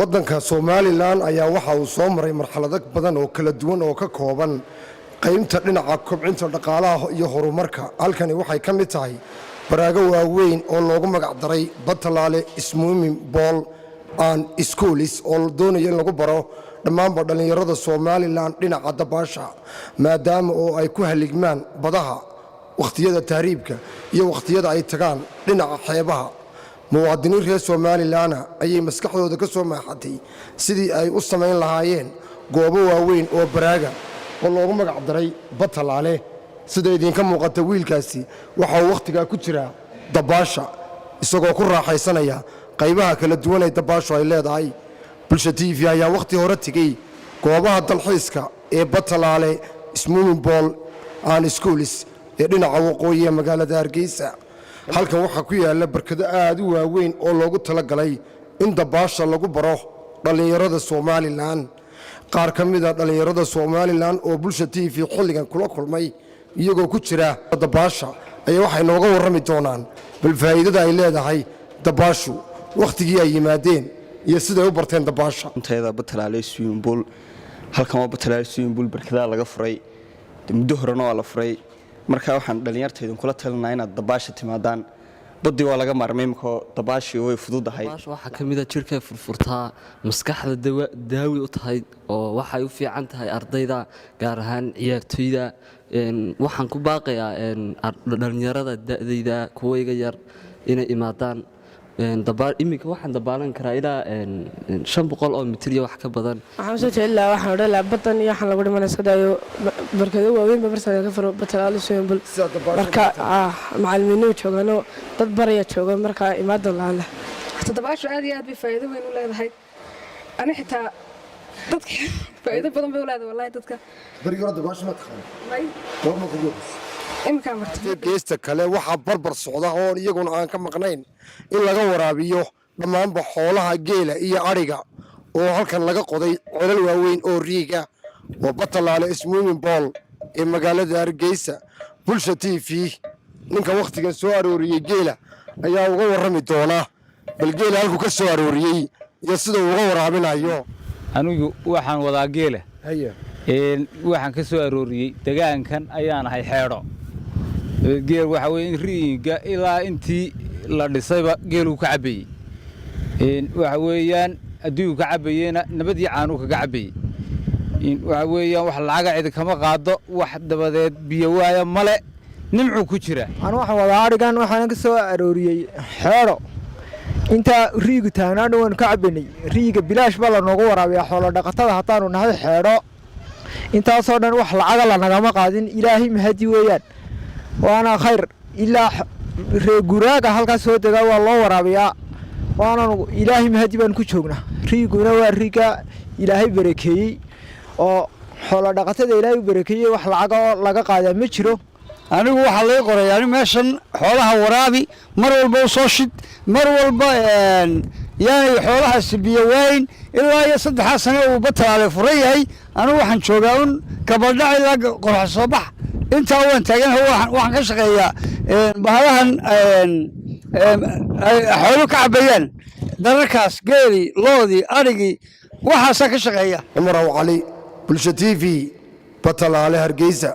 Waddanka Somaliland ayaa waxa uu soo maray marxalado badan oo kala duwan oo ka kooban qaybta dhinaca kobcinta dhaqaalaha iyo horumarka. Halkani waxay ka mid tahay baraago waaweyn oo loogu magac daray Batalaale Swimming Pool and Schools, oo la doonayo in lagu baro dhammaanba dhallinyarada Somaliland dhinaca dabaasha, maadaama oo ay ku haligmaan badaha wakhtiyada tahriibka iyo wakhtiyada ay tagaan dhinaca xeebaha. Muwaadiniin reer Somalilandna ayay maskaxdooda ka soo maaxatay sidii ay u samayn lahaayeen goobo waaweyn oo baraaga oo loogu magac daray Batalaale. Sida idinka muuqata, wiilkaasi waxa uu wakhtigaa ku jiraa dabaasha, isagoo ku raaxaysanaya qaybaha kala duwan ee dabaashu ay leedahay. Bulsha TV ayaa wakhti hore tegey goobaha dalxiiska ee Batalaale Swimming Pool and Schools ee dhinaca waqooyi ee magaalada Hargeysa. Halkan waxaa ku yaalla barkado aad u waaweyn oo loogu talagalay in dabaasha lagu baro dhallinyarada Somaliland. Qaar ka mida dhallinyarada Somaliland oo Bulsha TV xilligan kula kulmay iyagoo ku jira dabaasha ayaa waxay nooga warrami doonaan bal faa'iidada ay leedahay dabaashu, wakhtigii ay yimaadeen iyo siday u barteen dabaasha. Inteeda Batalaale Swimming Pool, halkan waa Batalaale Swimming Pool. Barkadaa laga furay muddo horena waa la furay. Marka waxaan dhallinyarta idinkula talinaa inaad dabaasha timaadaan. Badii waa laga maarmay imikoo dabaashii way fududahay. Dabaasha waxaa ka mida jirkay furfurtaa, maskaxda daawi u tahay, oo waxay u fiican tahay ardayda, gaar ahaan ciyaartoyda. Waxaan ku baaqayaa dhallinyarada da'dayda, kuwayga yar, inay imaadaan. Iminka waxaan dabaalan karaa ilaa 500 oo mitir iyo wax ka badan. Waxaan usoo jeedi lahaa, waxaan odhan lahaa, badan iyo waxaan lagu dhimana iska daayo. Barkado waaweyn ba barsan ka furo Batalaale Swimming Pool. Marka macalimiinuu joogano, dad baraya jooga, marka imaadan lahaan leh. Dabaashu aad iyo aad bay faa'iido weyn u leedahay. Ani xitaa dadka faa'iido badan bay u leedahay, wallahi, dadka. Berigii hore dabaasha ma taqaan? May. Goorma kugu horreysay? Iminkaan bartay. Geesta kale waxaa barbar socda oon iyaguna aan ka maqnayn in laga waraabiyo dhammaanba xoolaha geela iyo adhiga, oo halkan laga qoday celal waaweyn oo riiga oo Batalaale Swimming Pool ee magaalada Hargeysa. Bulsha TV ninka wakhtigan soo arooriyey geela ayaa uga warrami doona bal geela halkuu ka soo arooriyey iyo sida uu uga waraabinayo. Anigu waxaan wadaa geela. Haye. Waxaan ka soo arooriyey degaankan ayaan ahay xeedho geel. Waxa weye in riinga ilaa intii la dhisayba geeluu ka cabbayey. Waxa weeyaan haddii uu ka cabbayeyna, nabadii caanuu kaga cabbayey. Waxa weeyaan wax lacaga cidi kama qaado, wax dabadeed biyo waaya male, nimcuu ku jira. Anu waxaan wadaa adhigan, waxaana ka soo arooriyey xeedho. Intaa riigu taagnaa dhan waanu ka cabbaynay. Riiga bilaash baa lanoogu waraabiyaa xoolo dhaqatada haddaanu nahay xeedho. Intaasoo dhan wax lacaga lanagama qaadin, Ilaahay mahadi weeyaan, waana khayr. Ilaa reeguraaga halkaas soo degaa waa loo waraabiyaa, waananu Ilaahay mahadi baanu ku joognaa. Riiguna waa riiga Ilaahay barakeeyey oo xoolo dhaqatada Ilaahay u barakeeyey. Wax lacaga oo laga qaadaa ma jiro. Anigu waxaa lay qoray ani meeshan xoolaha waraabi, mar walba u soo shid, mar walba yaanay xoolahaasi biyo waayin. Ilaa iyo 3-daa sane uu Batalaale furan yahay, anigu waxaan joogaa un gabaldhac ilaa qorax soo bax, intaa waan taagan. Waxaan ka shaqeeyaa bahalahan xooluhu ka cabayaan, dararkaas, geelii, loodii, adhigii, waxaasaa ka shaqeeya. Cumar Aw Cali, Bulsha TV, Batalaale, Hargeysa.